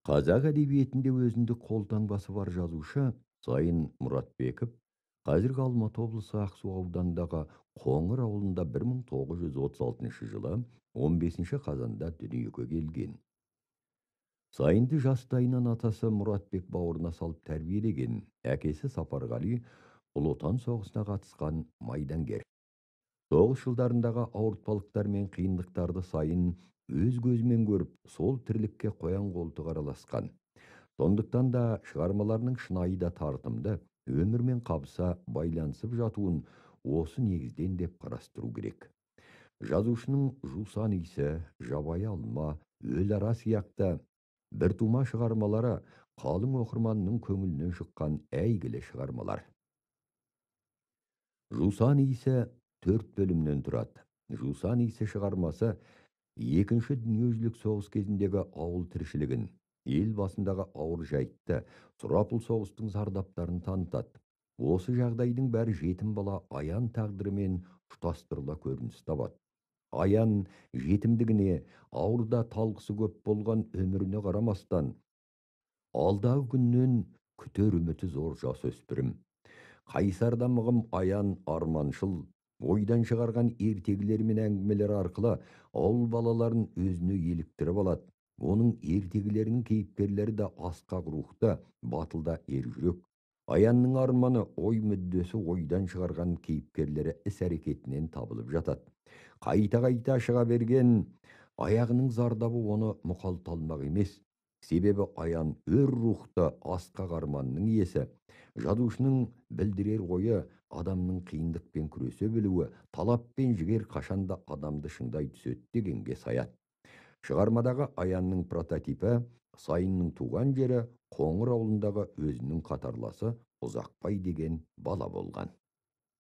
Қазақ әдебиетінде өзіндік қолтаңбасы бар жазушы Сайын Мұратбеков қазіргі Алматы облысы Ақсу ауданындағы Қоңыр ауылында 1936 жылы 15 қазанда дүниеге келген. Сайынды жастайынан атасы Мұратбек бауырына салып тәрбиелеген, әкесі Сапарғали Ұлы Отан соғысына қатысқан майдангер. Соғыс жылдарындағы ауыртпалықтар мен қиындықтарды Сайын өз көзімен көріп, сол тірлікке қоян қолтық араласқан. Сондықтан да шығармаларының шынайы да тартымды, өмірмен қабыса байланысып жатуын осы негізден деп қарастыру керек. Жазушының «Жусан иісі», «Жабайы алма», «Өлара» сияқты біртума шығармалары қалың оқырманның көңілінен шыққан әйгілі шығармалар. «Жусан иісі» 4 бөлімнен тұрады. «Жусан иісі» шығармасы Екінші дүниежүзілік соғыс кезіндегі ауыл тіршілігін, ел басындағы ауыр жайтты, сұрапыл соғыстың зардаптарын танытады. Осы жағдайдың бәрі жетім бала Аян тағдырымен ұштастырыла көрініс табады. Аян жетімдігіне, ауырда талқысы көп болған өміріне қарамастан, алдағы күннен күтер үміті зор жасөспірім. Қайсар да мығым Аян арманшыл, ойдан шығарған ертегілер мен әңгімелер арқылы ауыл балаларын өзіне еліктіріп алады. Оның ертегілерінің кейіпкерлері де асқақ рухты, батыл да ержүрек. Аянның арманы, ой мүддесі ойдан шығарған кейіпкерлері іс-әрекетінен табылып жатады. Қайта-қайта шыға берген аяғының зардабы оны мұқалта алмақ емес. Себебі Аян өр рухты, асқақ арманның иесі. Жазушының білдірер ойы адамның қиындықпен күресе білуі, талап пен жігер қашанда адамды шыңдай түседі дегенге саяды. Шығармадағы Аянның прототипі Сайынның туған жері Қоңыр ауылындағы өзінің қатарласы Ұзақбай деген бала болған.